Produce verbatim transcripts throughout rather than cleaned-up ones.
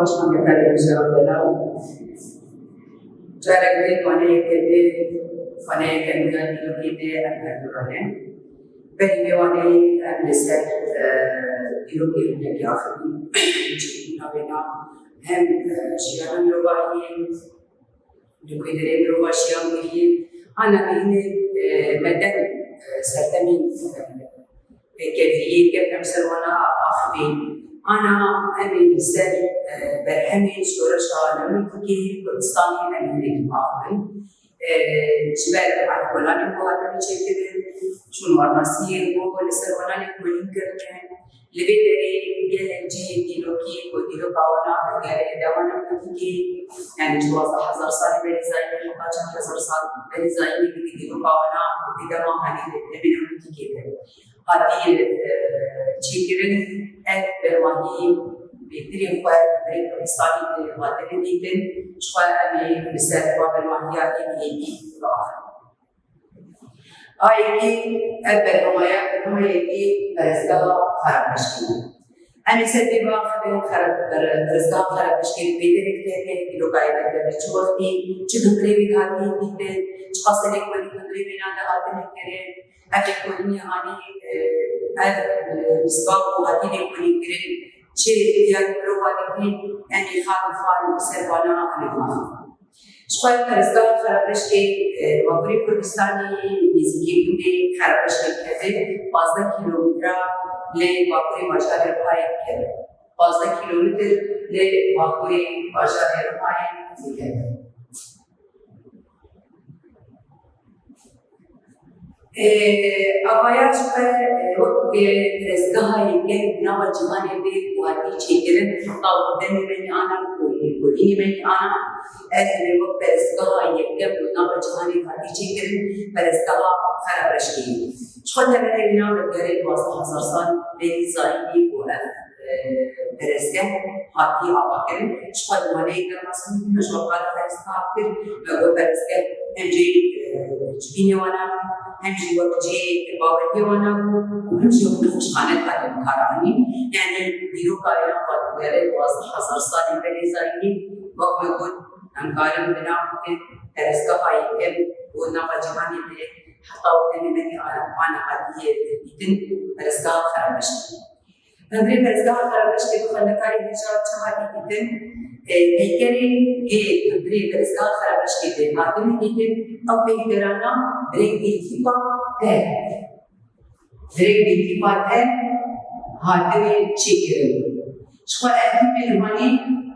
Başkan Bekarê Hejara Belaw. Carek din waneyeke dê, waneyeke nû ya dîrokê dê em her du re ne. Berî vê waneyê em li ser, e, dîrokê hinekî axivîn. Çêbûna wêna hem, e, jiyana mirovahiyê, li ku derê mirova jiyan kirî, ana mîhînê, e, meden, e, serdemên, e, keviriyê, kevne ser wana axivî. Ana em ê li ser, e, berhemên şoreşa Demokratîkê Kurdistanê em ê hinekî axivin. E, ji ber artikolanên ku hatine çêkirin, çûnwarnasiyên ku li ser wana lêkolîn kirine, li vê derê gelek cihên dîrokî ku dîroka wana bi diyarê dewana Demokratîkê, yani ji duwazdeh hezar salê berî zayînê heta çar hezar sal berî zayînê, dîroka wana bi dema hanê demê Demokratîkê de hatiye, e, çêkirin, ev bermahî bêtirên xwe li Kurdistanê hatine dîtin, ji xwe em ê li ser va bermahiya êdî êdî biaxivin. A yekê, ev berhemaya, berhemeyekî perestgeha Xerabreşkê ye. Em ê ser vê biaxivin, xerab-, per-, perestgeha Xerabreşkê li vê derê dikeve, dîrokayê vê derê çi wextî, çi bi birêvê hatiye dîtin, çiqas lêkolîn bi birêvê ne hatine kirin, ev lêkolînê hanê, e, ev, e, nisba ku hatî lêkolîn kirin, çi diyar mirova dikin, em ê xal bi xal li ser wana em ê biaxivin. Ji xwe perestgeha Xerabreşkê, e, Bakurê Kurdistanê nêzîkî gundê Xerabreşkê dikeve, pazdeh kîlometre li bakurê bajarê Rihayê dikeve. Pazdeh kîlometre li bakurê bajarê Rihayê dikeve. Ê, avaya ji xwe, ê, wek, ê, perestgeha yekem nava cîhanê bê ku hatî çêkirin, heta demê me nî ana, ku lêkolînê me nî ana, ev ê wek perestgeha yekem ku nava cîhanê hatî çêkirin, perestgeha Xerabreşkê ye. Ji xwe temenê wî nava diyarê duwazdeh hezar sal berî zayînê ku ev e, perestgeh hatiye avakirin. Ji xwe di waneyê de me sî, me ji xwe qala perestgeha kir, me got perestgeh hem cihê, e, civînê wana bû, hem jî wek cihê baweriyê wana bû û hem jî wek nexweşxane dihate bikaranîn. Yanî dîroka wêna xwe digere duwazdeh hezar salên berê zayînê, wek me got, em karin bi nav bikin perestgeha yekem û nava cîhanê de heta û demê me nî ana hatiye dîtin, perestgeha Xerabreşkê. Hundirê perestgeha Xerabreşkê bi xwendekarê hêja çi hatî dîtin? E, peykerên ê hundirê perestgeha Xerabreşkê dê hatine dîtin, ew peykerana bi rengê tîpa te, bi rengê tîpa te hatine çêkirin. Ji xwe ev tîpên hanê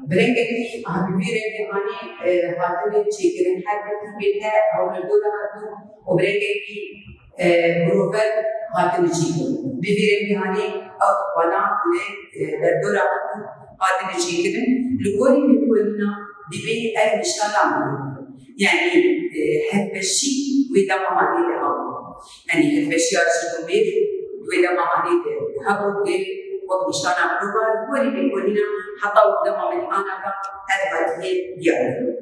bi rengekî, ha, bi vî rengê hanê, e, hatine çêkirin. Her du tîpên te hewlerdora hev du û bi rengekî e, mirovan hatine çêkirin. Bi vî rengî hanê ew wana li, e, derdora hatine çêkirin. Li gorî lêkolîna divê ev nîşana mirovan. Yanî, e, hevbeşî wê dema hanê de hebû. Yanî hevbeşiya jin û mêr wê dema hanê de hebû, wê wek nîşana mirovan. Li gorî lêkolîna heta wê dema min ana ev hatiye diyar kirin.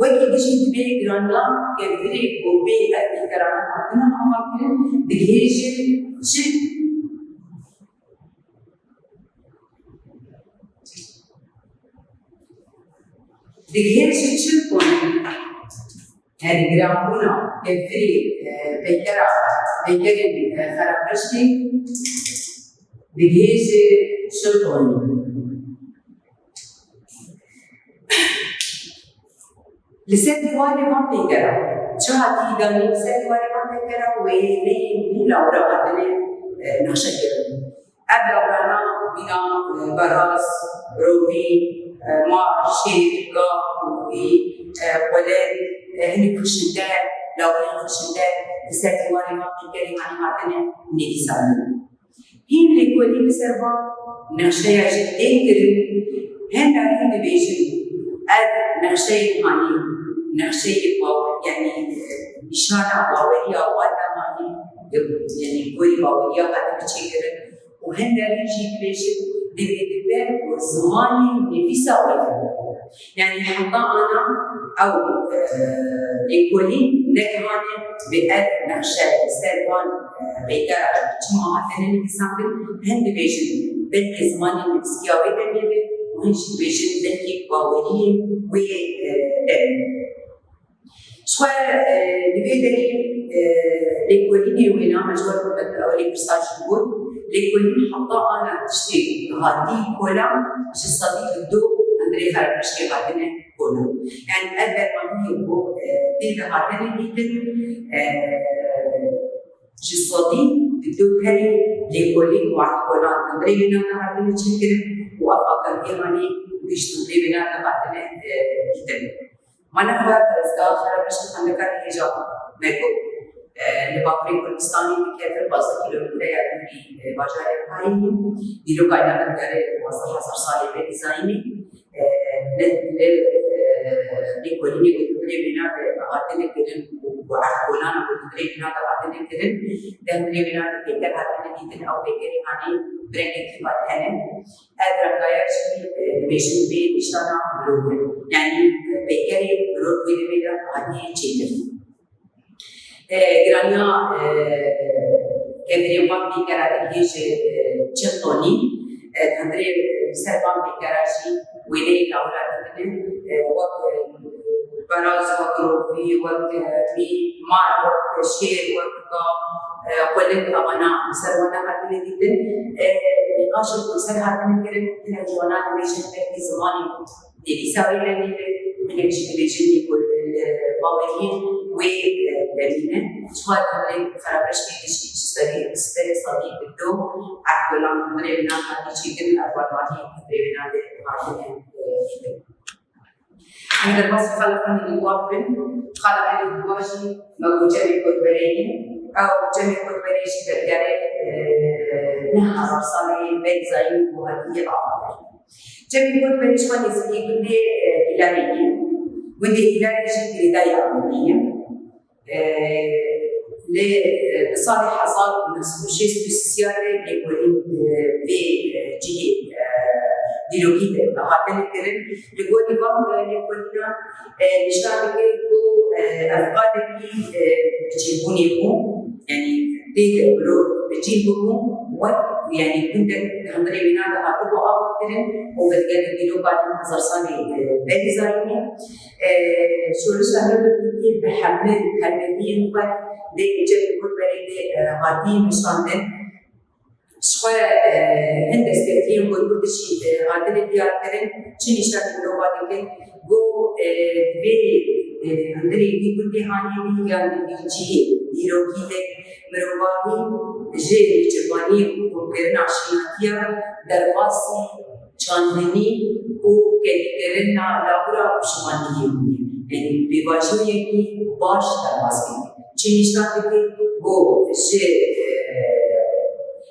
Wekî dijî divê giranda kevirê ku bê ev peykerane hatine avakirin, digihêje çi? Digihêje çi ku, yani giranbûna kevirê, e, peykera, peykerên, e, Xerabreşkê digihêje çi konî? Li ser dîwarê van peykera, çi hatî danîn li ser dîwarê van peykera, wêneyên nî lawira hatine, e, nexşekirin. Ev lawirana bîna, e, beraz, rovî, e, mar, şêr, gav, kovî, e, xwelend, e, hinek xuşinde, lawirên xuşinde li ser dîwarê van peykerê hanî hatine nivîsandin. Hîn lêkolîn li ser van nexşeya jî tên kirin, henda hîn dibêjin, ev nexşeyên hanî, nexşeyê bawer, yanî, e, nîşana baweriya wan demanî, yanî gorî baweriya hatine çêkirin û henda hîn jî dibêjin, divê dibe ku zimanê nivîsa wê hebe. Yanî heta ana ew, e, lêkolîn negihane bi ev nexşe li ser van, e, peykera çima hatine nivîsandin, hin dibêjin belkî zimanê nivîskiya wê demê be, Hûn jî dibêjin dengê baweriyê wê, e, demê. Ji xwe, e, li vê derê, e, lêkolînê wêna me ji we re ew lê pirsa jî bû. Lêkolîn heta ana tiştê hatî kolan ji sedî bi du hundirê xerepişkê hatine kolan. Yani ev dermanî ku, e, tê de hatine dîtin, e, ji sedî bi du tenê lêkolîn û erdkolan hundirê wêna de hatine çêkirin û ev agahiyê hanê pêş hundirê wêna de hatine, e, dîtin. Mane xwe parêzgeha xerepişkê xwendekarê hêja me got, e, li Bakurê Kurdistanê dikeve pazdeh kîlometreya dûrî, e, bajarê Rihayê ye. Dîroka wî navê digere pazdeh hezar salê berî zayînê. E, li, li, e, lêkolînê ku hundirê wêna de hatine kirin û erdkolana ku hundirê wêna de hatine kirin, di hundirê wêna de peyker hatine dîtin, ew peykerê hanê bi rengekî vat hene. Ev rengaya jî, e, dibêjin vê nîşana mirov e. Yanî, e, peykerê mirov wê demê de hatiye çêkirin. E, giraniya, e, kevirên van pêkera dikê ji, e, çil tonî, e, hundirê, e, ser van pêkera jî wêneyê lawira dikinin, e, wek, e, beraz, wek rovî, wek, e, mî, mar, wek şêr, wek gav, e, qulik, evana ser wana hatine dîtin. E, nîqaşên ku ser hatine kirin, hinek ji wana dibêjin belkî zimanê nivîsa wê demê be, hinek jî dibêjin lêkolîn, e, baweriyên wê, e, demê ne. Ji xwe hundirê xerepişkê giştî ji serî, siberê sedî bi du erdkolan hundirê wêna hatî çêkirin, ev dermanî hundirê wêna de hatine, e, dîtin. Em derbasî xala Xanî Dilwa bibin. Xala Xanî Dilwa jî me got cemê kotberê ye. Ew cemê kotberê jî vedigere, e, neh hezar salê berî zayînê ku hatiye avakirin. Cemê kotberê ji xwe nêzîkî gundê, e, Îlarê ye. Gundê Îlarê jî girêdayî Amedê ye. E, lê, e, di salê hezar û neh sed û şêst û sê de lêkolîn, e, vê, e, cihê, e, dîrokî de hatine kirin. Li gorî van, e, lêkolînan, e, nîşan dike ku, e, ev qadekî, e, bicihbûnê bû. Yanî tê de mirov bicih bibû, wek, yanî gundek di hundirê wêna de hatibû avakirin û vedigere dîroka neh hezar salê, e, berî zayînê. E, şorişa Neolîtîkê bi hemû helbestiyên xwe dê cemê kotberê de, e, hatî nişandin. Ji xwe, e, hin destkeftiyên Kurkurdî jî, e, hatine diyarkirin, çi nîşanî mirova dikin, ku, e, divê, e, hundirê vî gundê hanê bî yan di vî cihê dîrokî de mirovahî ji nêçirvaniyê û komkirina şînatiya derbasî çandinî û kedîkirina lawira û şimandiyê bûye. Yanî pêvajoyekî baş derbas bike. Çi nîşan dike ku ji, e,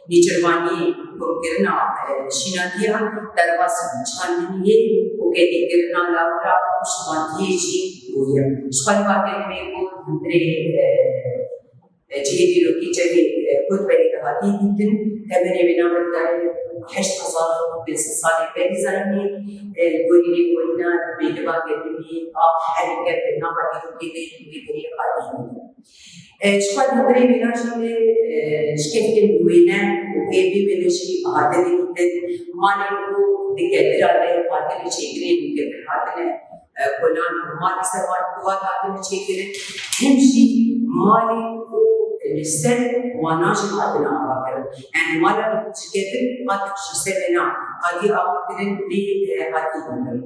nêçirvaniyê komkirina, e, şînatiya derbas çandiniyê û kedîkirina lawira û şimandiyê jî bûye. Ji xwe li ba gerimê ku hundirê, e, e, cihê dîrokî cemê, e, kotberê de hatî dîtin, temenê wê navê digere heşt hezar û pênc sed salê berî zayînê, e, li gorî lêkolîna dibê li ba gerimê av herî kevn nava dîrokê de wê derê hatî dîtin. E, ji xwe di hundirê wêna jî de, e, şikeftên wêne û vê vê wêne jî hatine dîtin. Malên ku di kevira de hatine çêkirin, kevir hatine e, kolan û malê ser wan diwan hatine çêkirin, him jî malê ku li ser wana jî hatine avakirin. Yani mala ji kevir qat ji ser wêna hatî avakirin lê, e, hatî dîtin.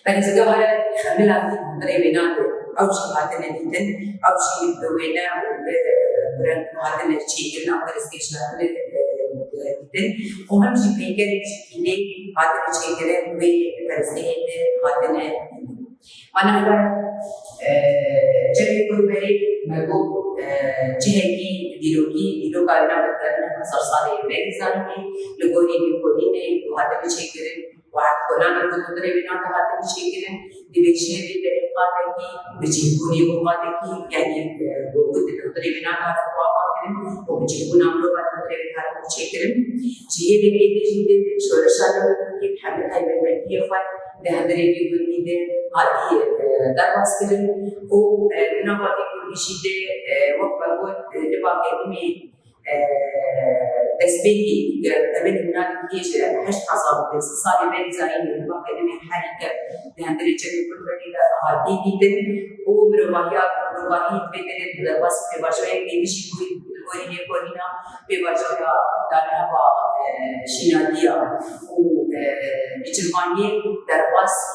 Perêzgeha Xemilakî hundirê wêna de ew jî hatine dîtin, ew jî bi wêne û bi, e, bi reng hatine çêkirin, ew perêzgehê jî hatine, e, dîtin. Û him jî peykerên jî kîlê hatine çêkirin, wê perestehê de hatine dîtin. Mane xwe, e, cemê kotberê me got, e, cihekî dîrokî, dîroka wêna vedigere neh hezar salê berî zayînê, li gorî lêkolînê ku hatine çêkirin û erdkolana ku di hundirê wêna de hatine çêkirin, dibêje vê derê qadekî bicihbûnê bû qadekî, yanî, e, ku gund di hundirê wêna de hatibû avakirin û bicihbûna mirovan di hundirê wê de hatibû çêkirin. Ji yê derê de jî dê şoreşa Neolîtîkê bi hemî taybetmendiyê xwe di hundirê vê gundî de hatiye, e, derbas kirin û, e, di nava vê gundî jî de, e, wek me got, e, li ba gedimê, Destpêkî, e, temenê wina dikê ji heşt hezar û pênc sed salê berî zayînê li Bakelîmê herî kevn di hundirê çemê Kurd de hatî dîtin û mirovahiya, mirovahî vê derê di derbasî pêvajoyekê dijî bûyî li gorî lêkolîna pêvajoya daneheva, e, şînatiya û, e, bicivandiyê derbasî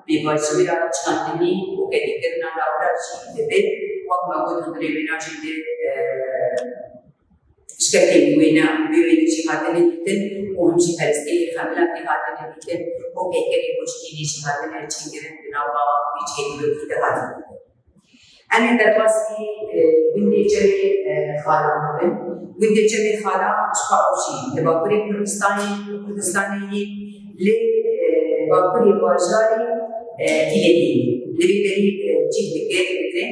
pêvajoya çandinî û kedîkirina lawira jî dibe, wek me got hundirê wêna jî dê, e, Pişkekên wêne, wê wêne jî hatine dîtin û him jî peristeyê xemilatê hatine dîtin û peykerê goştînê jî hatine çêkirin di nava wî cihê dîrokî de hatine dîtin. Em ê derbasî, e, gundê Çemê, e, Xalan bibin. Gundê Çemê Xalan ji xwe ew jî li Bakurê Kurdistanê, Kurdistanê yê lê, e, bakurê bajarê, e, Dîlekê ye. Li vê derê, e, cih digire, digire.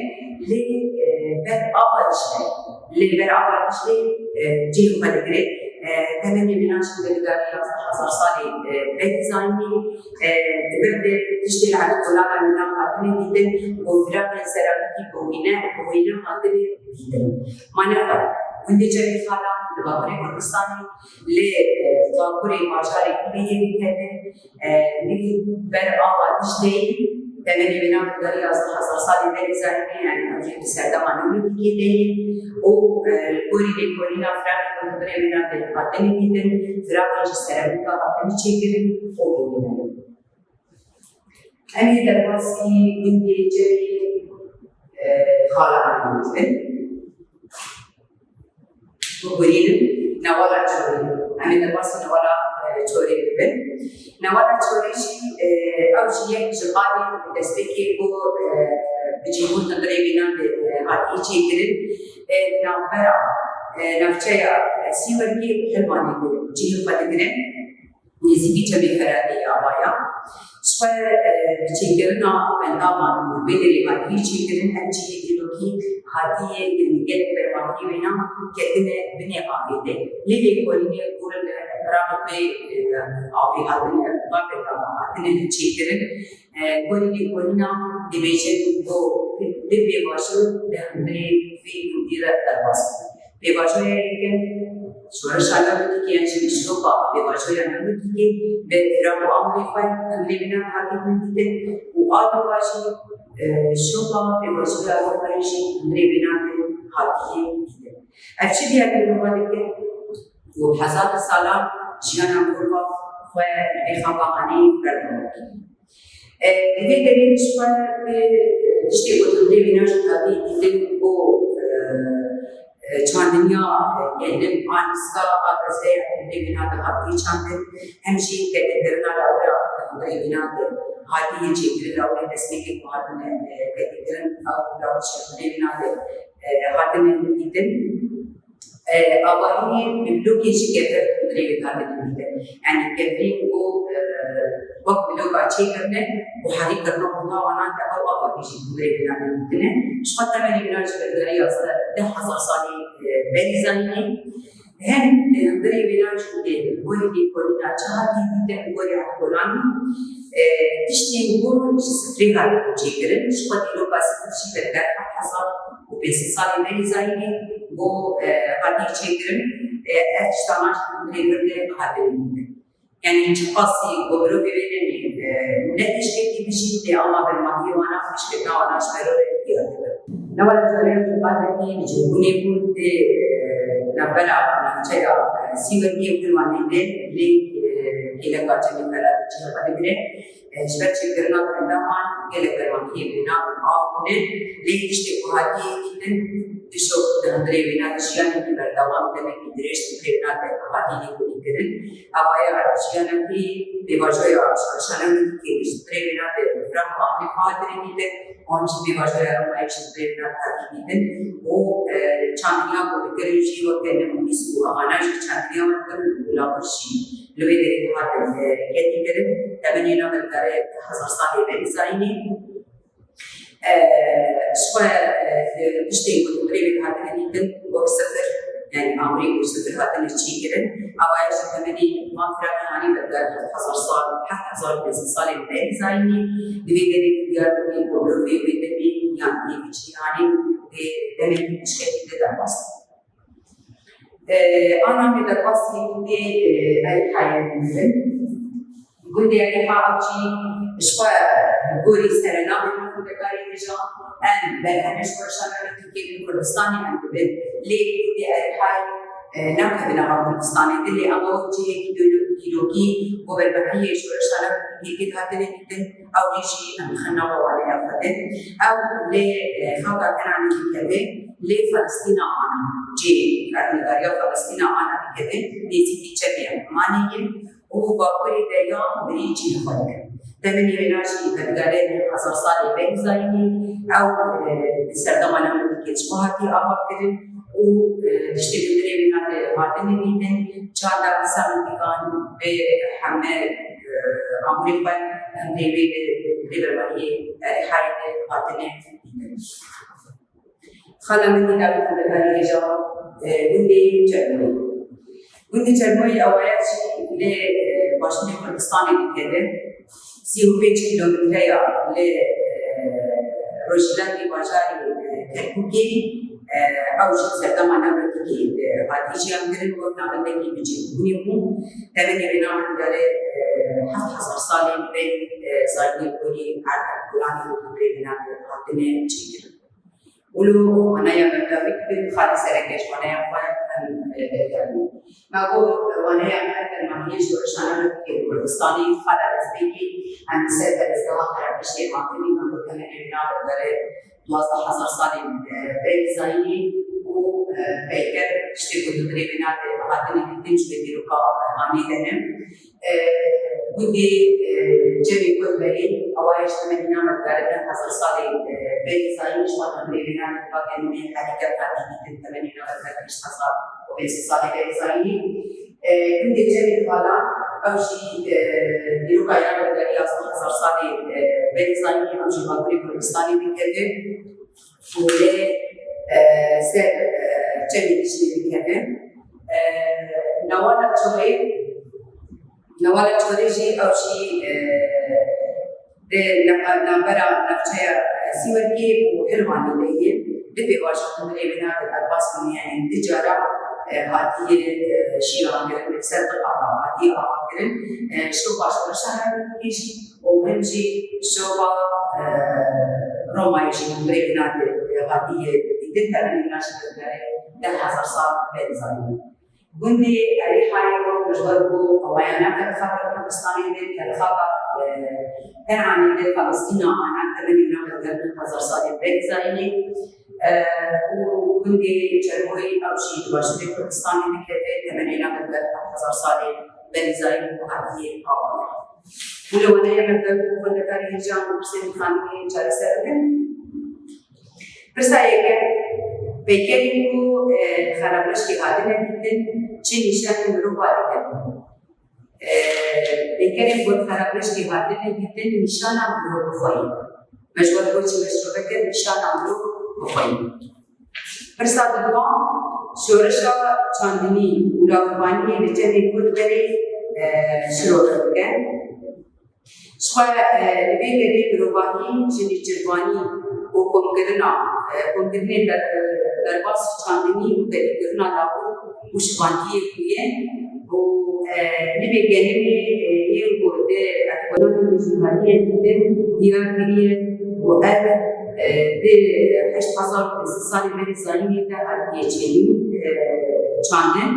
Lê, e, ber ava Dîcle, li ber ava Dîclê, e, cihê xwe digire. E, temenê wêna jî li digarî yazdeh hezar salê, e, berî zayînê, e, di vir de tiştê li Elî Kolana wêna hatine dîtin û firaqên seramîkî bi wêne, bi wêne hatine dîtin. Ma ne xwe, gundê Çemê Xalan li Bakurê Kurdistanê, li, e, bakurê bajarê Dîlekê dikeve. E, li ber ava Dîcleyê, temenê wêna digarî yazdeh hezar salê berî zayînê, yanî ew jî di serdema Neolîtîkê de ye û, e, li gorî lêkolîna firaqên ku hundirê wêna de hatine dîtin, firaqên ji seramîka hatine çêkirin û bûyî ne. Em ê derbasî gundê Çemê, e, Xalan bibin. Bibûrînin, Newala Çorê. Em ê derbasî Newala, e, Çorê bibin. Newala Çorê jî, e, ew jî yek ji qadên destpêkê ku, e, bi cihbûn hundirê wênan de, e, hatiye çêkirin. E, navbera, e, navçeya, e, Sîwekê û Helwanê de cihê xwe digire. Nêzîkî Çemê Feradê ye ava ya. Ji xwe, e, bi çêkirina bendavan û vê derê hatiye çêkirin, ev cihê dîrokî hatiye, yanî gelek bermahiyê wêna ketine binê avê de. Lê lêkolînê ku li, e, qiraqê vê, e, avê hatine, va bendava hatine çêkirin. E, gorî lêkolîna dibêjin ku bi pêvajo li hundirê vê gundî re derbas bû. Pêvajoya yekem, şoreşa Neolîtîkê yan jî şopa pêvajoya Neolîtîkê bi firaq û amûrê xwe hundirê wêna hatî dîtin û a duwa jî, e, şopa pêvajoya Romeyê jî hundirê wêna de hatiye dîtin. Ev çi diyar li mirova dike? Ku hezar salan jiyana mirova xwe li vê xapa hanê berdewam kiriye. E, di vê derê de ji xwe, e, tiştê ku di hundirê wêna jî hatî dîtin ku, e, e, çandiniya, e, genim an piska a qezveya hundirê wêna de hatiye çandin, hem jî kedîkirina lawira hundirê wêna de hatiye çêkirin, lawirê destpêkê ku hatine, e, kedîkirin, ew lawir ji hundirê wêna de, e, hatine dîtin. E, avahiyê bi blokên ji kefer hundirê wê hatine dîtin. Yanî keferên ku, e, wek bloka çêkirine û herî kirine orta wanan de ew avahî jî hundirê wê hatine dîtine. Ji xwe temenê wêna ji ber digarî yazdeh, deh hezar salî, e, berî zayînê. Hem, e, hundirê wêna jî tê li gorî lêkolîna çi hatî dîtin, li gorî Elî Kolanî, e, tiştên ku ji sifrê hatibûn çêkirin, ji xwe dîroka sifir jî berî ber heft hezar û pênc sed salê berî zayînê bo, e, hatî çêkirin, e, ev tiştana jî hundirê vir de hatibûn dîtin. Yanî çiqasî ku mirovê wê demê, e, ne pêşketî bijî, lê ama bermahiyê wana û pêşketina wana ji merov re diyar dibe. Newala Çorê ya Cûqatekî bi cihbûnê bû tê, e, navbera navçeya, e, Sîwekê û Hilwanê de lê, e, kêleka Çemê Feradê cihê xwe digire. E, ji ber çêkirina bendaman gelek bermahiyê wêna û av bûne. Lê tiştê ku hatiye dîtin, pişo di hundirê wêna de jiyanekî berdewam, demekî dirêj di hundirê wêna de hatiye lêkolînkirin. Avaya jiyanekî pêvajoya şoreşa Neolîtîkê ji hundirê wêna de firaq û amûrê xwe hatine dîtin, an jî pêvajoya Romeyê ji hundirê wêna de hatî dîtin û, e, çandiniya ku dikirin jî weke nimûnîs û evana jî çandiniya me dikirin û lawir jî li vê derê dihatin, e, kedî kirin. Temenê wêna me digere hezar salê berî zayînê. E, ji xwe, e, tiştên ku di hundirê wê hatine dîtin wek sifir, yanî amûrê ku sifir hatine çêkirin. Avaya ji temenê van firaqê hanê ve digere heft hezar sal, heft hezar û pênc sed salên berî zayînê. Di vê derê de diyar dibe ku mirovê wê demê yan yê cîhanê wê demekî pişketî de derbas dibe. E, Ana me derbasî gundê, e, Erîhayê dibin. Gundê Erîha ew jî ji xwe li gorî serenavê xwendekarê hêja em berhemê ji xwe re şaredarî dike li Kurdistanê em dibin. Lê gundê Erîhayê, e, nakeve nava Kurdistanê de, lê ew cihekî dîro-, dîrokî û berbehiyê ji we re şaredarî dike, tê hatine dîtin, ew jî em dixin nava waneya xwe de. Ew lê, e, xaka Kenanê dikeve, lê Felistîna Ana, cihê ferehnîgariya Felistîna Ana dikeve, nêzîkî çemê Emanê ye û bakurê derya mirî cihê xwe dikin. Temenê wêna jî vedigere hezar salê berî zayînê, ew, e, di serdema Nemrûdê ji xwe hatiye avakirin û, e, tiştê hundirê wêna de hatine dîtin, çanda dîsa mîtikan bi heme, e, amûrê xwe hundirê wê de, di rêberberiyê Erîhayê de hatine dîtin. Xala min dîna bi xwendekarî hêja, e, gundê Çermoyî. Gundê Çermoyî ew ya jî li, e, başûrê Kurdistanê dikeve. Sî û pênc kîlometreya li, e, rojhilatê bajarê, e, Kerkûkê, e, ew jî serdema Nemrûdê, e, hatî jiyan kirin, wek navendekî bicîbûnê bû. Temenê wê navendekî, e, heft hezar salên berî, e, zayînê gorî Erdekolanê û hundirê wêna de hatine çêkirin. Û li waneya me bi xalê sereke ji waneya xwe em, e, e, Me got, waneya me berhemê ji weşana me dike li Kurdistanê, xala destpêkê em li ser perestgeha Xerepiştê hatine, me got, temenê wêna bi duwazdeh hezar salên, e, berî zayînê û, e, peyker tiştê ku di hundirê wêna de hatine dîtin ji wê dîroka, e, hanê de ne. E, gundê, e, Cemê Kurd berê, ewa ye ji temenî name digere hezar salê, e, berî zayînê ji xwe hundirê wêna de, va genimê herî germ hatî dîtin, temenê name digere hişt hezar û pênc sed salê berî zayînê. E, gundê Cemê Xala, ew jî, e, dîroka ya digere yazdeh hezar salê, e, berî zayînê, ew jî bakurê Kurdistanê dikeve. Û lê, e, ser, e, Çemê Dîclê dikeve. E, Newala Çorê, Newala Çorê jî ew jî, e, di nava-, navbera navçeya, e, Sîwekê û Hilwanê de ye. Di pêvajoya hundirê wêna de derbas bûne, yanî du cara, e, hatiye, e, jiyan kirin, li ser du qata hatiye avakirin. E, şopa şoreşa Hermînîkê jî û him jî şopa, e, Romayê jî hundirê wêna de, e, hatiye dîtin, temenê wêna jî dikeve deh hezar sal berî zayînê. Gundê Erîhayê wek min ji we re got, ewa ye ne qedexaka Kurdistanê de, qedexaka, e, Kenanê de, Felistîna Ana, temenê wêna digere hezar salên berî zayînê. E, û gundê Çermoyî ew jî di başûrê Kurdistanê dikeve, temenê wêna digere heft hezar salên berî zayînê û hatiye avakirin. Û li waneya me bi xwendekarî hêja em pirsên xanimê çareser bikin. Pirsa yekem, peykerên ku, e, xerableştê hatine dîtin, çi nîşanî mirova didin? E, peykerên ku xerableştê hatine dîtin, nîşana mirov bi xwe ye. Me ji we got çi me şiroveke nîşana mirov bi xwe ye. Pirsa diduwa, şoreşa çandinî û lawirvaniyê li cemê Kurd berê, e, şirove bike. Ji xwe, e, li vê derê mirovahî ji nêçirvanî û komkirina, e, komkirinên der-, derbas çandinî û derîkirina lawir û şivantiyê bûye û, e, nivê genimê, e, yên ku di eqwanatê jîhatiyê dîtin diyar kiriye û ev, e, di heşt hezar û pênc sed salê berî zayînê de hatiye çênî, e, çandin.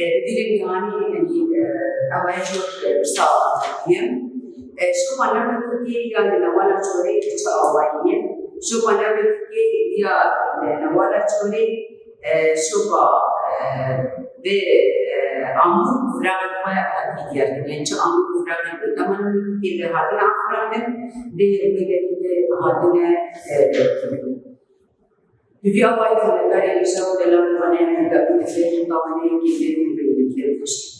E, li vî rengî hanî, yanî, e, ew e jor, e, pirsa ye. E, şopa newê Tirkiyê ya li Newala Çorê çi awayî ye? Şopa newê Tirkiyê ya li Newala Çorê, e, şopa, e, bi, e, amûr û firaxên xwe hatî diyar kirin. Yanî çi amûr û firaxên ku dema newê Tirkiyê de hatine afirandin, dê wê derî de hatine, e, derkirin. Bi vî awayî xwendekarê hêja û delal û waneyên me bi destpêkê tawaneyekê jê û bi xweşî.